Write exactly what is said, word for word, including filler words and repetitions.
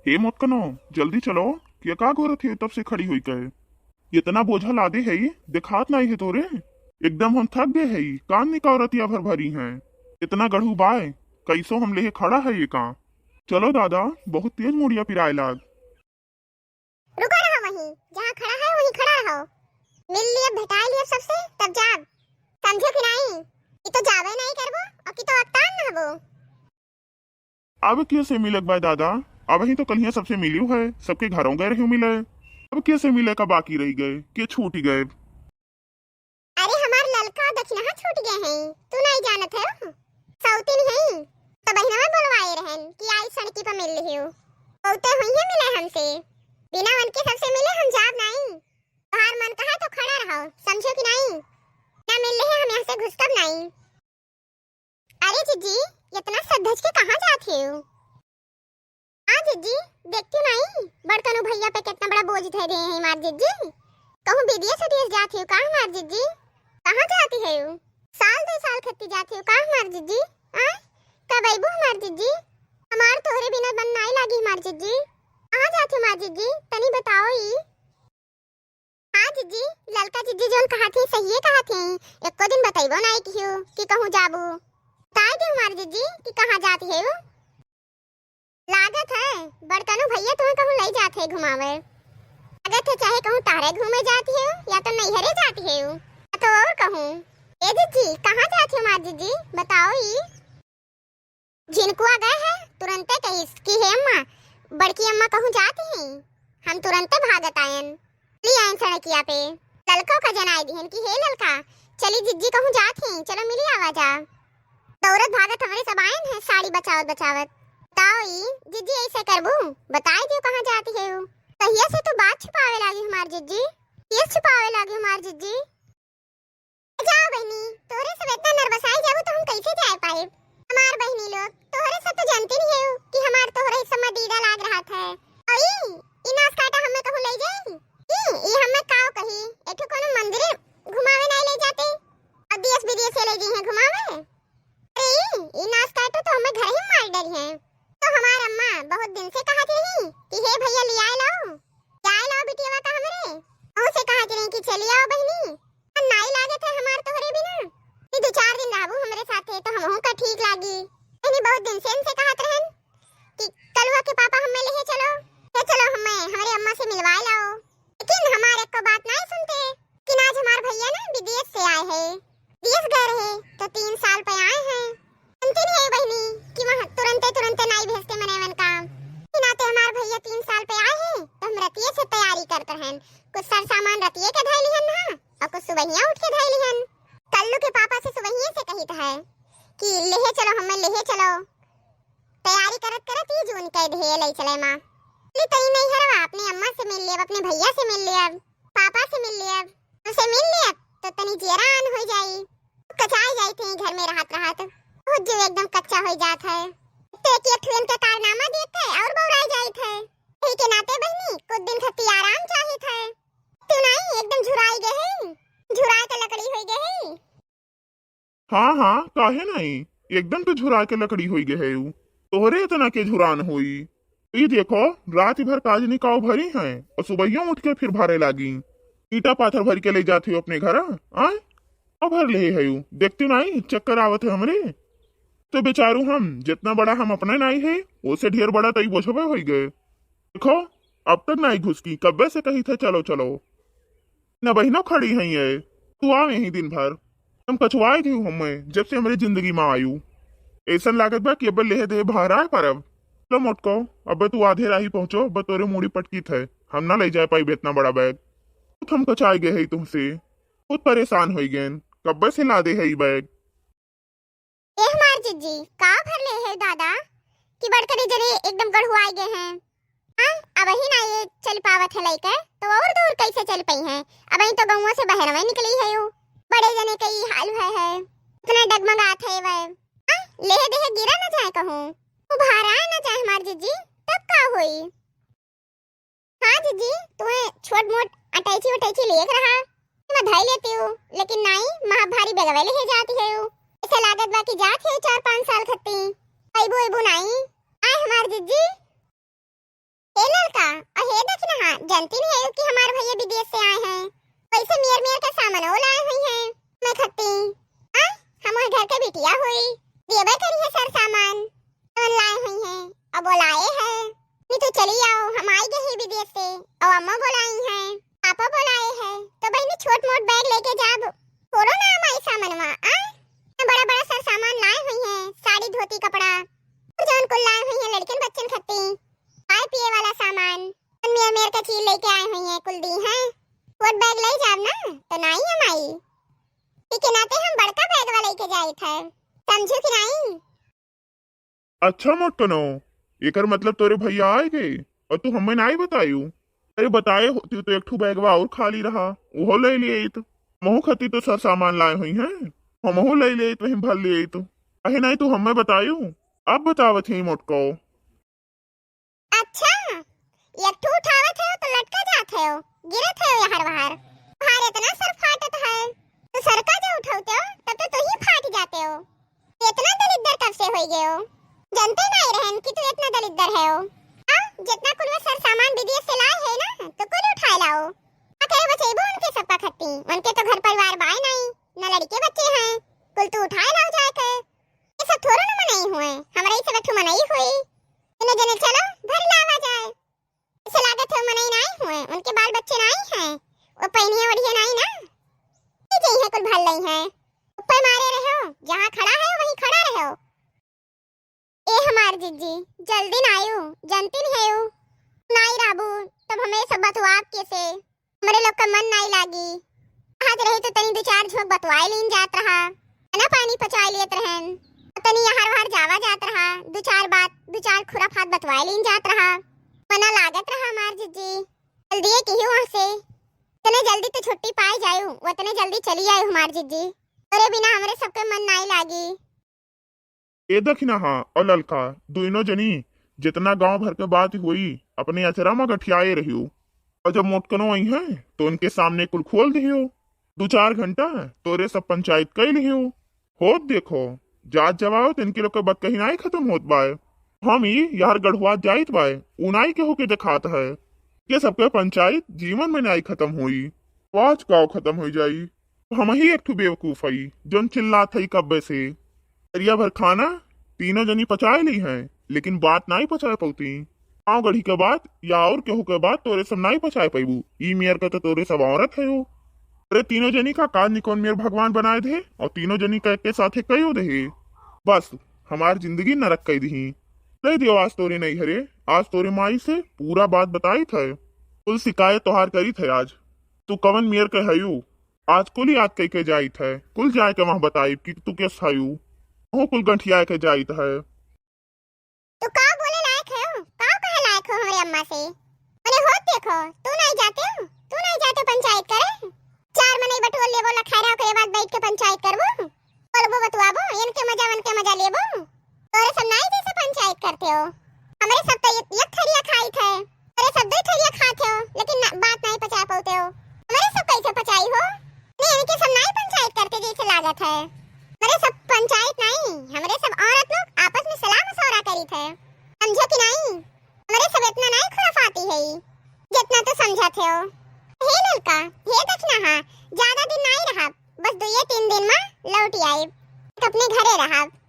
हे मोटकनो, जल्दी चलो, के का घोरत है तब से खड़ी होई के? इतना बोझा लादे है, देखात नाई है तोरे? एकदम हम थक गए है, कान निकाल रतिया भर भरी हैं। इतना गढ़ू बाय, कैसो हम लेहे खड़ा है ये का? चलो दादा, बहुत तेज मुड़िया पिराए लाग। रुका रहो वहीं, जहाँ खड़ा है वहीं खड़ा रहो। मिल लिया, भेटाई लिया सबसे, तब जाब। समझो कि नाई? कि तो जाबे नाई करबो और कि तो अकतान न हबो। अब के से मिलक बाय दादा? अबहीं तो कलिया सबसे मिलियो है, सबके घरों गए रहियो मिले। अब के से मिले का बाकी रही गए, के छूट गए? अरे हमार ललका दखिनहा छूट गए हैं, तू नाई जानत है? सौतीन है, तो बहिनवा बोलवाए रहन कि आई सड़की पर मिल लिहियो। बहुते हुई है मिले हमसे, बिना उनके सबसे मिले हम जाब नाई। तोहार मन कहा तो खड़ा रहो, समझो कि नाई? ना मिल लिहे हम यहाँ से घुसकब नाई। अरे जिज्जी, इतना सज धज के कहाँ जात हो? हाँ जिज्जी, देखती नाई, बड़कनू भैया पे कितना बड़ा बोझ धरे हैं हमार जिज्जी। कहूँ विदेश उदेश जात हो का हमार जिज्जी? कहाँ जाती है? साल दो साल खत्ती जात हो का हमार जिज्जी? आय, कब अइबू हमार जिज्जी? हमार तोहरे बिना मन नाई लागी हमार जिज्जी। कहाँ जात हो हमार जिज्जी? तनी बताओ ई। हाँ जिज्जी, ललका जिज्जी जौन कहा थी, सहिए कहा थी। एको दिन बतइबो नाई किहू कि कहूँ जाबू। बताए दे हमार जिज्जी कि कहाँ जाती है वो। लागत है, बड़कनू भैया तुम्हें कहूँ लई जात है घुमावे। लागत है चाहे कहूँ तारे घूमे जाती है या तो नैहरे जाती है या तो और कहूँ। ए जिज्जी, कहाँ जाती हो हमार जिज्जी? बताओ ई। झिनकुआ गए है, तुरंते कहिस कि हे अम्मा, बड़की अम्मा कहूँ जाती हैं। हम तुरंते भागत आयन, ली आयन सड़किया पे। ललका का जनाई दिहन कि हे ललका, चली जिज्जी कहूँ जात हैं, चलो मिली आवा जा। दौड़त भागत हमरे सब आयन है, साड़ी बचावत बचावत। बताओ ई, जिज्जी ऐसे करबू? बताई दियो कहाँ जाती है वो। कहिया से तू बात छुपावे लागी हमार जिज्जी, केस छुपावे लागी हमार जिज्जी। जाओ बहिनी, तोहरे सब इतना नर्वसाई जाबू तो हम कैसे जाए पाए? हमार बहिनी लोग, तोहरे सब तो जानती नहीं है कि हमार तोहरे सब में दीदा लाग रहा था। और ई, ई नास काटा हमें कहूँ ले जाई? ई, ई हमें काव कही? एठो कोनो मंदिर घुमावे नहीं ले जाते? और देश विदेश ले गई हैं घुमावे? अरे, ई नास काटो तो हमें घर ही मार डरी हैं। तो हमार अम्मा बहुत दिन से कहत रही कि हे भैया, ले आए लाओ, ले आए लाओ बिटियावा का हमरे। कहूँ से कहत रही कि चली आओ बहिनी, मन नाई लागत है हमार तोहरे बिना। ई दो चार दिन रहबू हमरे साथे तो हमहू का ठीक लागी। बहिनी बहुत दिन से इनसे कहत रहन कि कलुआ के पापा हमें लेहे चलो, ले चलो हमें हमरे अम्मा से मिलवाए लाओ। लेकिन हमार एको बात नाई सुनते। लेकिन आज हमार भैया ना विदेश से आए हैं, विदेश गए रहे तो तीन साल पे आए हैं। सुनती नहीं है बहिनी कि वहाँ तुरंते तुरंते नाई भेजते मने मन काम। इसी नाते हमार भैया तीन साल पे आए हैं तो हम रतिये से तैयारी करते हैं। कुछ सर सामान रतिये के धै लिहन ना और कुछ सुबहिया उठ के धै लिहन। कल्लू के पापा से सुबहिये से कहित है कि लेहे चलो, हमें लेहे चलो। तैयारी करत करत ई जून कह दे ले चले माँ। ले तई नहीं हरवा, अपने अम्मा से मिल लेब, अपने भैया से मिल लेब, पापा से मिल लेब, उनसे मिल लेब तो तनी जियरा आन हो जाई। कचाई जाई थे घर में रहत रहत, बहुत जीव एकदम कच्चा हो जात है। तो एक एक ठुएन के कारनामा देख के और बौराई जाई थे। यही के नाते बहिनी कुछ दिन खत्ती आराम चाहित है। तू नहीं एकदम झुराई गए है, झुराए के लकड़ी हो गए है। हाँ, हाँ, काहे नहीं? एकदम तो झुरा के लकड़ी होई गए है उ। तोहरे इतना के झुरान होई? ई देखो, रात भर काजनी काव भरी हैं और सुबहियों उठ के फिर भरे लागी। ईटा पाथर भर के ले जात हो अपने घर, आय? काव भर ले है उ? देखती नाई, चक्कर आवत है हमरे। तो बेचारू हम, जितना बड़ा हम अपने नाई है, ओसे ढेर बड़ा तई बोझबे होई गए। देखो, अब तक नाई घुसकी, कब्बे से कही थे, "चलो, चलो।" न बहिनो खड़ी हई है, तू आव यहीं दिन भर। हम कचवाए दियो हमें, जब से हमरे जिंदगी में आयु। ऐसन लागत बा कि अब लेहे दे भारा है परब। लो मोटको, अब तू आधे राही पहुँचो, अब तोरे मूड़ी पटकी थे, हम ना ले जाए पाई इतना बड़ा बैग। बहुत हम कचाए गए है तुमसे, बहुत परेशान हो गए, कब्बे से लादे है ई बैग। ए हमार जिज्जी, का भर ले है दादा कि बड़करे जने एकदम गढ़ुआए गए हैं? हाँ, अब ही ना ये चल पावत है लइके, तो और दूर कैसे चल पई हैं? अब ही तो गौवा से बहरवे निकली है यू। बड़े जने के ई हाल है, है। इतना डगमगात है वह। हाँ, लेहे देहे गिरा ना जाए कहूँ, उभारा ना जाए हमार जिज्जी, तब का होई? हाँ जिज्जी, तुम्हें छोट मोट अटैची उटैची लेके रहा, मैं धई लेती हूँ, लेकिन नाई, महा भारी बेगवे लेहे जाती है यू। ऐसे लागत बा कि जात है चार पाँच साल खत्ती। अइबू अइबू नाई, आय हमार जिज्जी। जानती नहीं है कि हमार भैया विदेश से आए हैं, कैसे मेर मेर के सामान वो लाए हुई हैं। मैं खत्ती, हाँ, हम वह घर के बिटिया हुई, देवे करी है सर सामान, कौन लाए हुई हैं, अब वो लाए हैं। नहीं तो चली आओ, हम आई गए विदेश से, और अम्मा बोलाई हैं, पापा बोलाए हैं, तो बहनी छोट मोट बैग लेके जाब, थोड़ो ना हमारी सामानवा, आ? बड़ा बड़ा सर सामान लाए हुई हैं, साड़ी धोती कपड़ा, और जौन कुल लाए हुई हैं लड़कन बच्चन खत्ती, खाए पिए वाला सामान, मेर मेर के चीज लेके आए हुई हैं, कुल दी हैं। छोट बैग ले जाब ना, तो नाई हम आई। ई के नाते हम बड़का बैगवा लेके जाइत है, समझू कि नाई? अच्छा मोटकनो, एकर मतलब तोरे भैया आए गए और तू हमें नाई बतायू? अरे बताए होती तो एक ठू बैगवा और खाली रहा, ओहो ले लिए तो। महू खती तो सर सामान लाए हुई हैं, हमहू ले लिए तो, हम भर लिए तो। अहे नाई तू हमें बतायू, अब बतावत ही मोटको। अच्छा, एक ठू उठावत हो तो लटका जात हो, गिरत हो यहाँ वहाँ। तोहार इतना सर फाटत है, तो सर का जो उठावते हो तब तो तू ही फाट जाते हो। इतना दलिद्दर कब से होई गए हो? जनते नहीं रहन कि तू इतना दलिद्दर है हो। हाँ, जितना कुल वो सर सामान विदेश से लाए है ना, तो कुल उठाए लाओ। का करे बचेबो उनके सबका खत्ती? उनके तो घर परिवार बाय नहीं, न लड़के बच्चे हैं, कुल तू उठाए लाओ जाए के। ये सब थोड़ो न मनई हुए, हमरा ही सब एक ठो मनई हुई। इन्हें जने चलो, भर लावा जाए। इसे लागत हो मनई नाई हुए, उनके बाल बच्चे नाई हैं, वो पहनिए ओढ़िए नाई ना। ये जई है कुल भर लई है, ऊपर मारे रहो, जहाँ खड़ा है वहीं खड़ा रहो। ए हमार जिज्जी, जल्दी ना आयु, जनती नहीं आयु। नाई राबू, तब हमें सब बतवाब कैसे? हमरे लोग का मन नाई लागी। आज रही तो तनी दो चार झोंक बतवाए लीन जात रहा, खाना पानी पचाए लेत रहन, तनी यहाँ वहाँ जावा जात रहा, दो चार बात, दो चार खुराफात बतवाए लीन जात रहा, मना लागत रहा हमार जिज्जी। जल्दी कहियो वहाँ से, तने जल्दी तो छुट्टी पाए जायु, वतने जल्दी चली आयु हमार जिज्जी। तोरे बिना हमरे सबके मन नाई लागी। ए दखिनहा और ललका, दुइनो जनी जितना गांव भर के बात होई, अपने अचरा में गठियाए रहियो। और जब मोटकनो आई हैं, तो उनके सामने कुल खोल दियो। दो चार घंटा तोरे सब पंचायत कई लियो। होत देखो, जात जवाओ तो इनके लोग के बतकही नाई खत्म होत बाय। हम ई यार गढ़वा जाइत बाय, उ नाई केहू के देखात है। ये सबके पंचायत जीवन में नाई खत्म होई, आज काव खत्म हो जाई। हम ही एक ठो बेवकूफ हई, जौन चिल्लात हई कब्बे से। दरिया भर खाना तीनों जनी पचाए ली हैं, लेकिन बात नाई पचाए पौती। गाँव गढ़ी के बात या और केहू के बात तोरे सब नाई पचाए पैबू। ई मेर के तो तोरे सब औरत है हो। अरे तीनों जनी का काज निकोन मेर भगवान बनाए दे और तीनों जनी का एक के साथे कयो दे। बस हमार जिंदगी नरक कई दही। दे दियो आज तोरे नहीं घरे, आज तोरे माई से पूरा बात बताई थे। कुल शिकायत तोहार करी थे आज। तू कवन मेर के हयू? आज कुल याद कई के जाइत है, कुल जाए के वहाँ बताइब कि तू केस हयू। वहू कुल गंठिया के जाइत है। तू का बोले लायक है हो? का कहे लायक हो हमरे अम्मा से? मने होत देखो, तू नहीं जाते हो, तू नहीं जाते पंचायत करे। चार मनई बटोर लेबो लखारा, ओकरे बाद बैठ के पंचायत करबो। बोलबो बतुआबो, इनके मजा उनके मजा लेबो। तोरे सब नाई जैसे पंचायत करते हो। हमरे सब तो एक, एक थरिया खाई थे, तोरे सब दो थरिया खाते हो, लेकिन ना, बात नहीं पचा पाते हो। हमरे सब कैसे पचाई हो? नहीं, इनके सब नाई पंचायत करते जैसे लागत है। हमरे सब पंचायत नहीं, हमरे सब औरत लोग आपस में सलाह मशवरा करी थे, समझे कि नहीं? हमरे सब इतना नाई खुराफाती है, जितना तो समझा थे हो। हे ललका, हे दखिनहा, ज्यादा दिन नाई रहा, बस दुइये तीन दिन में लौट आइब, अपने घरे रहब।